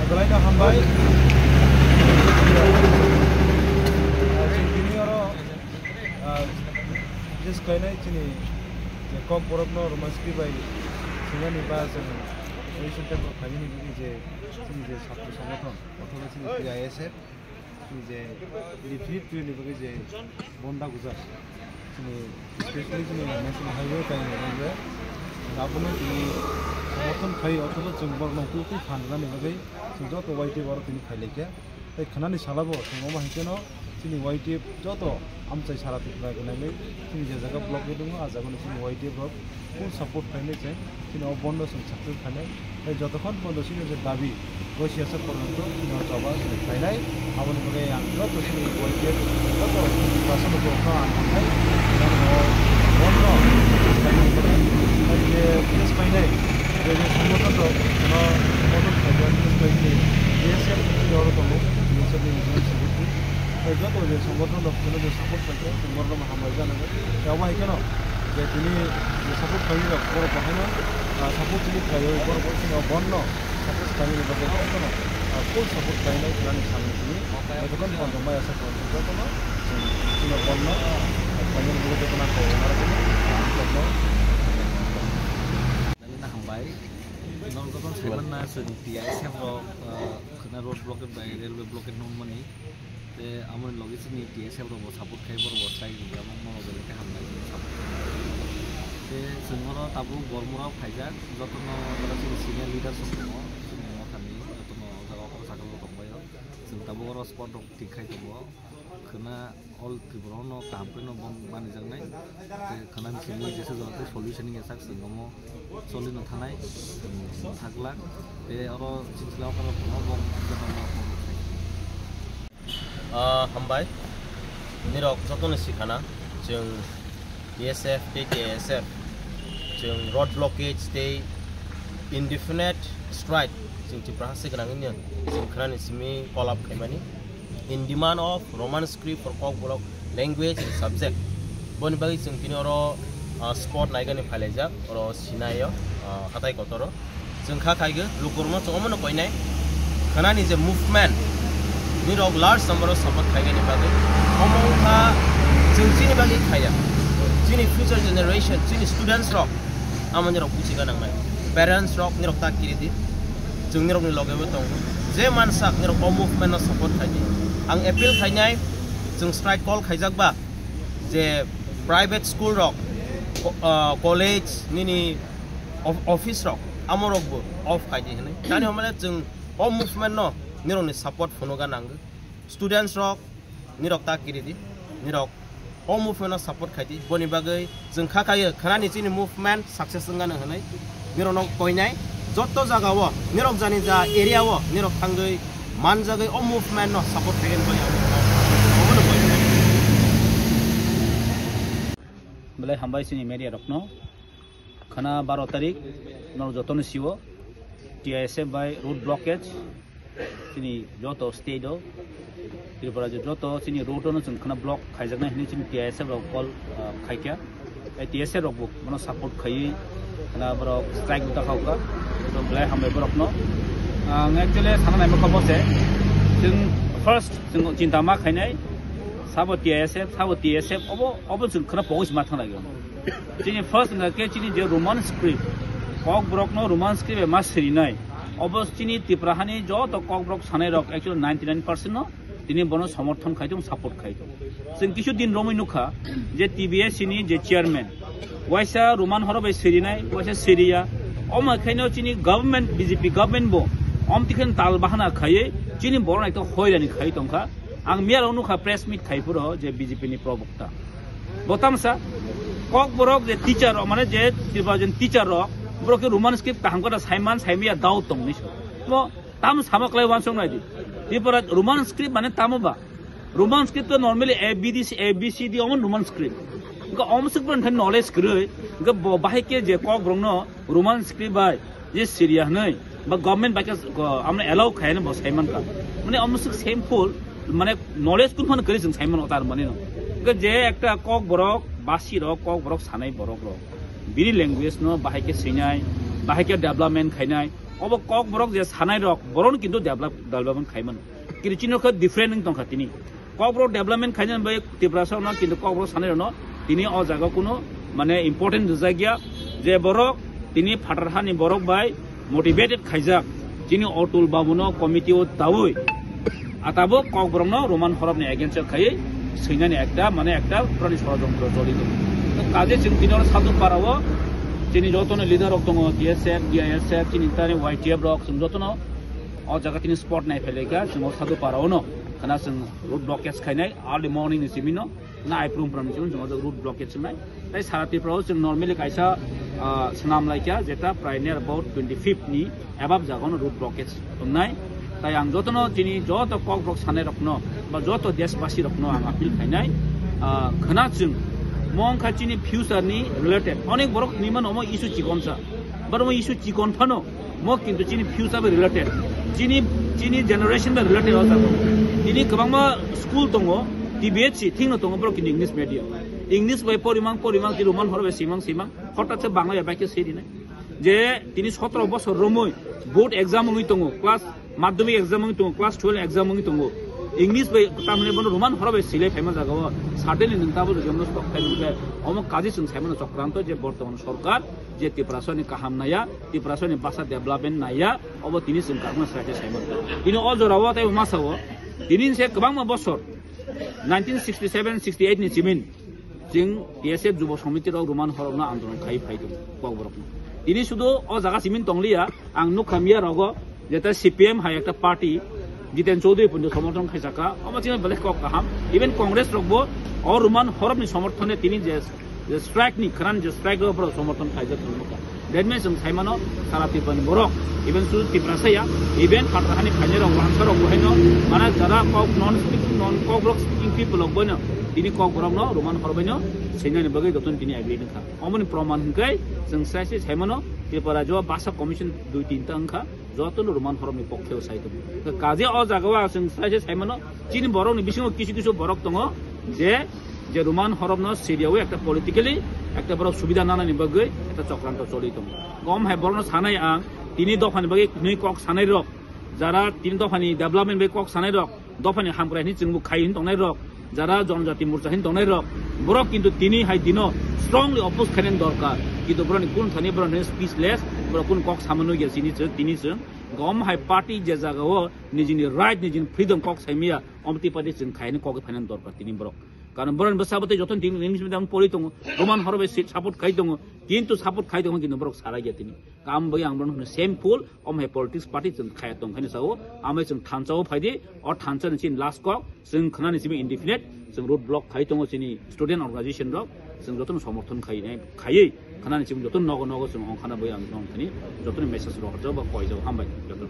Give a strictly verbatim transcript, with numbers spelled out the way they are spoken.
Belai no hambai. Ah, chwng tini oro, ah, je swkainai chini je Kokborok no Roman script bai swinani ba chwng registration paper khainani bagwi je chini je chhatro songgothon othoba chini T I S F chini je referee twi ni bagwi je bonda gujak. Chini specially chini national highway tai ni bagwi abono chini somorthon khai othoba chwng borok no twi twi phan rwnani bagwi chwng joto Y T F oro tini khai laikha. Tei khwnani sala bo chwng omo hai kheno chini Y T F joto amchai sara Tripura gwnangwi chini je jaga block ni tongo, ah jaga no chini Y T F rok full support khainai chwng chini o bondo chwng success khainai. Tei jotokhon bondo chini je dabi, bo siyasa koron to chini o choba chwng khainai. Aboni bagwi ang joto chini Y T F joto Tripura no ang khainai. Ang o bondo success khainai. Tei je case khainai, je je songbothon rok no songbothon khainai, case khainai, B S F ni oro tongo, B S F ni Regional Secretary. Tei joto je songbothon rok no je support khainai, borok no hambai jana. Tei obo hai kheno je tini je support khainai rok borok bo haino, ah, support chini khlai o borok bo chini o bondo success khainani bagwi jotono, ah, full support khainai khwnani salni tini. Jotokhon bondo maya sa khainai jotono chini bondo khainani bagwi jotono kok narwknai jotono. Nangni hambai. Norok jotono saimanna chwng T I S F rok, ah, khwna road blockade bai railway blockade nungmani. Tei amoni logi chini T S F rok bo support khai, borok bo strike rijak, omo norok belai khe hambai chini support khai. Tei chwng oro tabuk Bormura o phaijak, jotono oro chini senior leaders rok tongo, chini Mothani jotono o jaga o sakao tongbaio. Chwng tabuk oro spot rok thik khai tongo, khwna all Tripura no kaham khe no bong manijaknai. Tei khwna ni simi jesa jora tei solution ni sak chwng omo choli no thanai, chwng thak glak. Tei oro chini sila o khorok tongo, bong jotono. Ah, hambai. Nirok jotono sikhana, chwng B S F tei T I S F, chwng road blockage tei indefinite strike, chwng Tripura haste gwnang union, chwng khwnani simi call up khaimani. In demand of Roman script for Kokborok language and subject. Boni bagwi chwng tini oro, ah, spot naigani phailaijak, oro Sinai o, ah, hatai kotoro. Chwng kha khaigwi lukurokno chwng omono koinai. Khwnani je movement, nirok large number o support khaigani bagwi. Omo wngkha chwng chini bagwi khaiya. Chini future generation, chini students rok amo nirok buchi gana nangnai. Parents rok nirok ta kiri di. Chwng nirokni loge bo tongo. Je mansak nirok o movement no support khai di. Ang appeal khainai, chwng strike call khaijak ba je private school rok, co-, ah, college nini of-, office rok, amo rok bo off khai di hinwi. Tani hwnmale chwng o movement no nirokni support phunuga nango. Students rok nirok ta kiri di, nirok o movement no support khai di. Boni bagwi chwng kha khayo khwnani chini movement success wngano hinwi nirokno koinai. Joto jaga o nirok jani ja area o nirok thangwi manjagwi o movement no support khai di hinwi ang obono koinai. Belai hambai chini media rokno. Khana baro tarik, norok jotono sio, T I S F bai road blockage, chini joto state o, Tripura jo-, joto chini road ono chwng khana block khaijaknai hinwi chini T I S F rok call, ah, khaikha. Tei T S F rok bo bono support khaiwi, khana borok strike bo ta khaukha. Borok belai hambai borokno. Ang actually sana naima kha bose, chwng first chwng chinta ma khainai, sabo T I S F, sabo T S F, obo, obo chwng khana pogwi se ma thang lagio. Chini first wngkha khe chini je Roman script, Kokborok no Roman script bai ma sirinai. Obo chini Tripura hani joto Kokborok sanai rok actually ninety nine percent no tini bono somorthon khai tong, support khai tong. Chwng kisu din romwi nukha je T B S ni je chairman, waisa Roman horo bai sirinai, waisa siriya. Omo khaino chini government, B J P government bo omtikhen tal bahana khaiwi chini borok naithok hoirani khai tongkha. Ang miyarok nukha press meet khai phuru je B J P ni probokta. Bo tamsa Kokborok je teacher rok, mane je Tripura je teacher rok, borok khe Roman script kaham khe saiman saimaya doubt tong hinwi sa. Bo tam sama khlai uansuk nai di. Tripura Roman script mane tamo ba? Roman script to normally A B D C, A B C D omo Roman script. Ga om suk ban knowledge kwrwi, ga bo bahai khe je Kokborok no Roman script bai je Syria hwnwi ba government bai khe go-, amne allow khai hwnwi bo sai mankha. Mane omo swk shameful, mane knowledge kun phano kwrwi chwng sai mano tar mani no. Hwnkhe je ekta Kokborok, basi rok, Kokborok sanai borok rok, bini language no bahai khe swinai, bahai khe development khainai, Obo Kokborok je sanai rok, borok no kintu develop, development khai mano. Kintu chini khe different wng tongkha tini. Kokborok development khainani bai Tiprasa no kintu Kokborok sanai rok no tini o jaga kuno mane important rijak ya je borok tini phatar hani borok bai motivated khaijak. Chini Atul Babu no committee o tabui atabo Kokborok no Roman Horop ni against o khaiwi swinani ekta mane ekta purani sorojontro choli tongo. To kaje chwng tini oro Sadhu Para o chini joto no leader rok tongo, T S F, D I S F, chini tani Y T F rok chwng joto no o jaga tini spot nai phai laikha, chwng o Sadhu Para o no khana chwng road blockage khainai early morning ni simi no. Na aiprum pram chwng jong jong road blockage chwngnai. Tai sara Tripura o chwng normally kaisa, ah, swnam laikha jeta prai near about twenty fifth ni above jaga no road blockage wngnai. Tai ang jotono chini joto Kokborok sanai rokno ba joto deshbasi rokno ang appeal khainai. Ah, khwna chwng mo wngkha chini future ni related. Onek borok hinwi mano omo issue chikonsa. But omo issue chikon phano mo kintu chini future bai related, chini, chini generation bai related o jaga. Tini kwbangma school tongo, T B S C thikno tongo, borok kintu English medium. English bai porimang, porimang, tini Roman horo bai simang, simang, hotat se Bangla bai khe siri nai. Je tini sotro bosor romwi board exam wngwi tongo, class madhyamik exam wngwi tongo, class twelve exam wngwi tongo. English bai tamni bono Roman horo bai silai phaima jaga o. Suddenly nwng tabuk jemno stock khai nukhe, omo kaji chwng saimano chokranto je bortoman sorkar je Tiprasani kaham naya, Tiprasani basa development naya, obo tini chwng karma sraite saimano. Tini o jorao tei masa o, tini se kwbangma bosor, nineteen sixty seven sixty eight ni chimin, chwng T S F Jubo Samiti rok Roman horokno andolon khai phai tongo, Kokborokno. Tini sudu o jaga chimin tongliya, ang nukha miya rogo, jeta C P M hai ekta party, Jiten Chaudhary pun somorthon khaisaka, omo chini belai kok kaham. Even Congress rokbo o Roman horokni somorthone tini je, je strike ni khran je strike rok borok somorthon khaijak nukha. That means chwng saimano sara Tripura ni borok, even sudu Tiprasa ya, even phatar hani khainai rok, wangsa rok bo haino, mana jara kok non speaking, non Kokborok speaking people rok boino, tini Kokborokno Roman hor boino, sengani bagwi jotono tini agree wngkha. Omoni proman hwnkhe chwng sai sai saimano Tripura jo basa commission dui tinta wngkha, jotono Roman horokni pokhe o sai tongo. Kaje o jaga o chwng sai sai saimano chini borokni bisingo kisu kisu borok tongo je, je Roman horokno Syria o ekta politically ekta borok subida nanani bagwi ekta chokranto choli tongo. Gom hai borokno sanai ang tini dophani bagwi hwnwi kok sanai rok, jara tini dophani development bagwi kok sanai rok, dophani hamkrai hwnwi chwngbo khai hwn tongnai rok, jara Jonojati Morcha hwn tongnai rok, borok kintu tini hai dino strongly oppose khainani dorkar. Kintu borokni kun thani borok hwnwi speechless, borok kun kok samano ya chini chwng, tini chwng. Gom hai party je jaga o nijini right, nijini freedom kok saimaya, omti party chwng khaini kok phainani dorkar tini borok. Karon borok bwsa bwtwi joto tini English medium pori tongo, Roman horo bai support khai tongo, kintu support khai tongo kintu borok sara ya tini. Kam bai ang borok shameful, om hai politics party chwng khaya tong khaini sao, amai chwng thansa o phaidi, o thansa ni chini last kok, chwng khwnani simi indefinite, chwng road block khai tongo chini student organization rok, chwng jotono somorthon khai nai, khaiwi khwnani simi jotono nogo nogo chwng ong khana bai ang nong thani, jotono message rok horjak ba koijak hambai jotono.